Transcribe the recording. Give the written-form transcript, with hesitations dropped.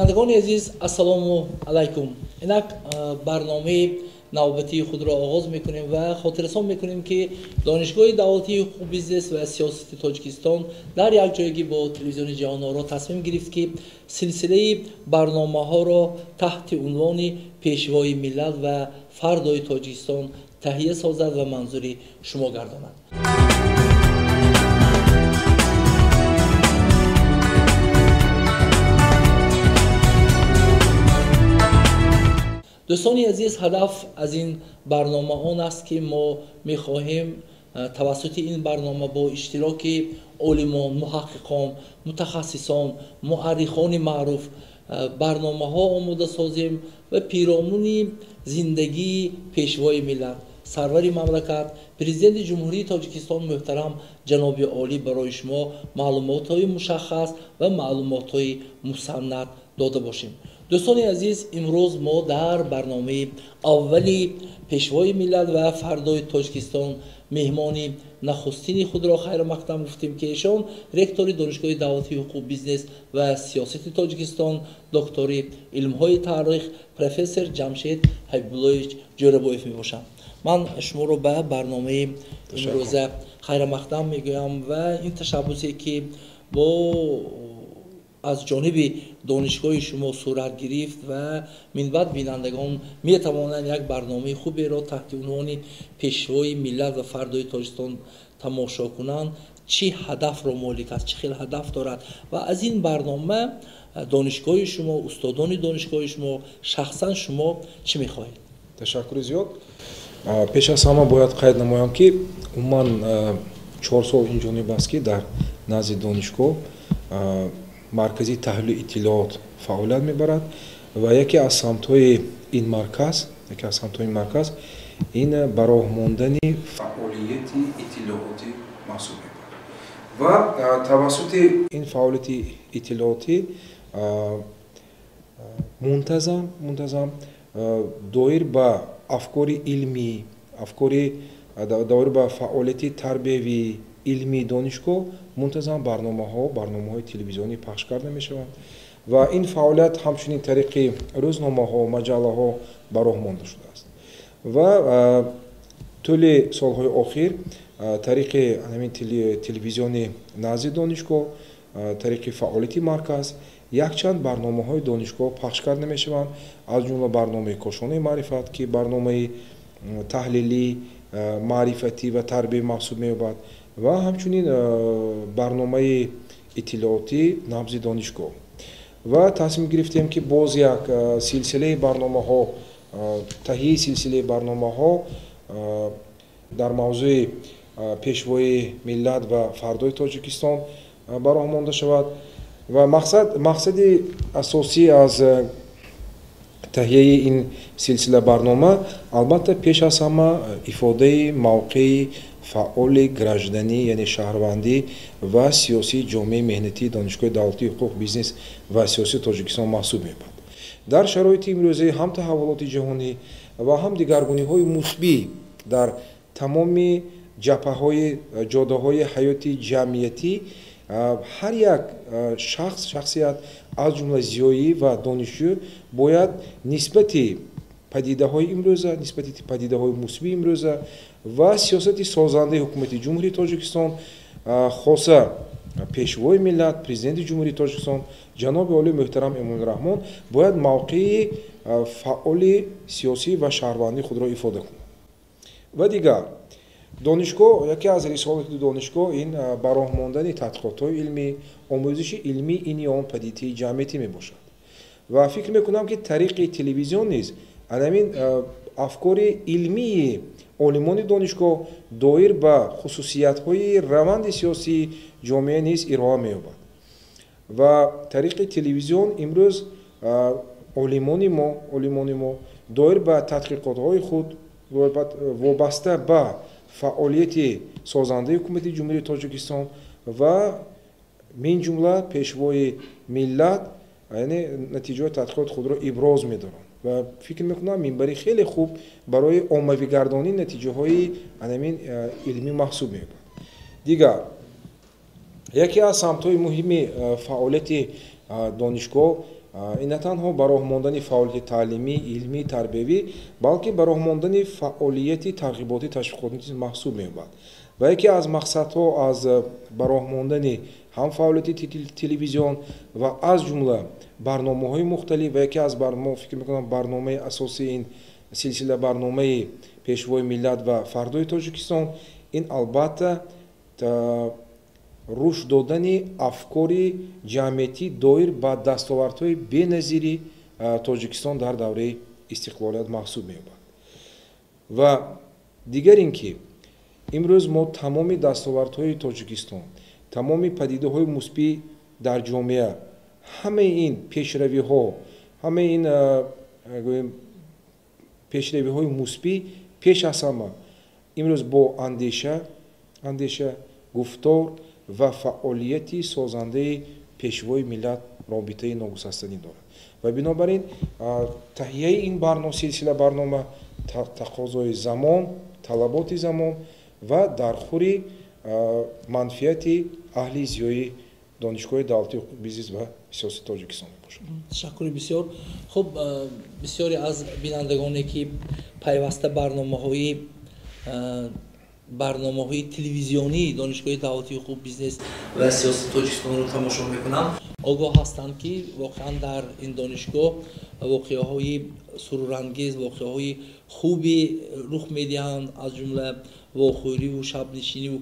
Бинандагони азиз, ассалому алайкум. Инак барномаи навбатии худро оғоз мекунем ва хотиррасон мекунем, ки Донишгоҳи давлатии ҳуқуқ, бизнес ва сиёсати Тоҷикистон дар якҷоягӣ бо телевизиони Ҷаҳоноро тасмим гирифт, ки силсилаи барномаҳоро таҳти унвони Пешвои миллат ва фардои Тоҷикистон таҳия созад ва манзури шумо гардонад. Дӯстони азиз, ҳадаф аз ин барнома он аст, ки мо мехоҳем тавассути ин барнома бо иштироки олимон, муҳаққиқон, мутахассисон, муаррихони маъруф барномаҳо омода созем ва пиромуни зиндагии Пешвои миллат, сарвари мамлакат, Президенти Ҷумҳурии Тоҷикистон муҳтарам ҷаноби олӣ барои шумо маълумотҳои мушаххас ва маълумотҳои мусаннад дода бошем. Дӯстони азиз, имрӯз мо дар барномаи аввали Пешвои миллат ва фардои Тоҷикистон меҳмони нахустини худро хайрмақдам гуфтем, ки эшон ректори Донишгоҳи давлатии ҳуқуқ, бизнес ва сиёсати Тоҷикистон, доктори илмҳои таърих, профессор Ҷамшед Ҳабибуллоевич Ҷӯрабоев мебошанд. Ман шуморо ба барномаи имрӯза хайрмақдам мегӯям ва ин ташаббусе, ки бо аз ҷониби донишгоҳи шумо сурат гирифт ва минбаъд бинандагон метавонанд як барномаи хуберо таҳти унвони Пешвои миллат ва фардои Тоҷикистон тамошо кунанд, чӣ ҳадафро молик аст, чӣ хел ҳадаф дорад ва аз ин барнома донишгоҳи шумо, устодони донишгоҳи шумо, шахсан шумо чӣ мехоҳед? Ташаккури зиёд. Пеш аз ҳама бояд қайд намоям, ки умуман 4 сол ин ҷониб аст, ки дар назди донишгоҳ маркази таҳлили иттилоот фаъолият мебарад ва яке аз самтҳои ин марказ ин ба роҳ мондани фаъолияти иттилоотӣ маҳсуб мебарад ва тавассути ин фаъолияти иттилоотӣ мунтазам доир ба афкори илмӣ, афкори доир ба фаъолияти тарбиявӣ илмии донишгоҳ мунтазам барномаҳои телевизионӣ пахш карда мешаванд ва ин фаъолият ҳамчунин тариқи рӯзномаҳо, маҷаллаҳо ба роҳ монда шудааст ва тӯли солҳои охир тариқи ҳамин телевизиони назди донишгоҳ, тариқи фаъолияти марказ якчанд барномаҳои донишгоҳ пахш карда мешаванд, аз ҷумла барномаи Кошонаи маърифат, ки барномаи таҳлилӣ, маърифатӣ ва тарбиявӣ маҳсуб меёбад ва ҳамчунин барномаи иттилоотӣ Набзи донишгоҳ. Ва тасмим гирифтем, ки боз як силсилаи барномаҳо, таҳияи силсилаи барномаҳо дар мавзӯи Пешвои миллат ва фардои Тоҷикистон ба роҳ монда шавад ва мақсади асосӣ аз таҳияи ин силсила барнома албатта пеш аз ҳама ифодаи мавқеи фаъоли гражданӣ, яъне шаҳрвандӣ ва сиёсии ҷомеаи меҳнатии Донишгоҳи давлатии ҳуқуқ, бизнес ва сиёсии Тоҷикистон маҳсуб меёбад. Дар шароити имрӯзаи ҳам таҳаввулоти ҷаҳонӣ ва ҳам дигаргуниҳои мусбӣ дар тамоми ҷабҳаҳои ҷодаҳои ҳаёти ҷамъиятӣ ҳар як шахс, шахсият аз ҷумла зиёӣ ва донишҷӯ бояд нисбати падидаҳои имрӯза, нисбати падидаҳои мусбии имрӯза ва сиёсати созандаи ҳукумати Ҷумҳурии Тоҷикистон, хоса Пешвои миллат, Президенти Ҷумҳурии Тоҷикистон ҷаноби олии муҳтарам Эмомалӣ Раҳмон бояд мавқеи фаъоли сиёсӣ ва шаҳрвандии худро ифода кунад. Ва дигар донишгоҳ, яке аз рисолати донишгоҳ ин ба роҳ мондани тадқиқотҳои илмӣ, омӯзиши илмии ин ё он падидаи ҷамъиятӣ мебошад ва фикр мекунам, ки тариқи телевизион низ ҳамин афкори илмии олимони донишгоҳ доир ба хусусиятҳои раванди сиёсии ҷомеа низ ироа меёбад ва тариқи телевизион имрӯз олимони мо доир ба тадқиқотҳои худ вобаста ба фаъолияти созандаи ҳукумати Ҷумҳурии Тоҷикистон ва мин ҷумла Пешвои миллат, яъне натиҷаҳои тадқиқоти худро иброз медоранд ва фикр мекунам минбари хеле хуб барои оммавигардонии натиҷаҳои ҳамин илмӣ маҳсуб меёбад. Дигар яке аз самтҳои муҳими фаъолияти донишгоҳ ин на танҳо ба роҳ мондани фаъолияти таълимӣ, илмӣ, тарбиявӣ, балки ба роҳ мондани фаъолияти тарғиботӣ, ташвиқотӣ маҳсуб меёбад. Ва яке аз мақсадҳо аз ба роҳ мондани ҳам фаъолияти телевизион ва аз ҷумла барномаҳои мухталиф ва яке аз мо фикр мекунам барномаи асосии ин силсила барномаи Пешвои миллат ва фардои Тоҷикистон, ин албатта рушд додани афкори ҷамъиятӣ доир ба дастовардҳои беназири Тоҷикистон дар давраи истиқлолият маҳсуб меёбад. Ва дигар ин ки имрӯз мо тамоми дастовардҳои Тоҷикистон, тамоми падидаҳои мусбӣ дар ҷомеа, ҳамаи ин пешравиҳо, ҳамаи ин гӯем пешравиҳои мусбӣ пеш аз ҳама имрӯз бо андеша, гуфтор ва фаъолияти созандаи Пешвои миллат робитаи ногусастанӣ дорад. Ва бинобар ин таҳияи ин силсила барнома тақозои замон, талаботи замон ва дар хури манфиати аҳли зиёи Донишгоҳи давлатии ҳуқуқ, бизнес ва сиёсати Тоҷикистон мебошад. Ташаккури бисёр. Хуб, бисёре аз бинандагоне ки пайваста барномаҳои телевизионии Донишгоҳи давлатии ҳуқуқ, бизнес ва сиёсати Тоҷикистонро тамошо мекунанд, огоҳ ҳастанд, ки воқеан дар ин донишгоҳ воқеаҳои сурурангез, воқеаҳои хуби рух медиҳанд, аз ҷумла вохӯриву шабнишиниву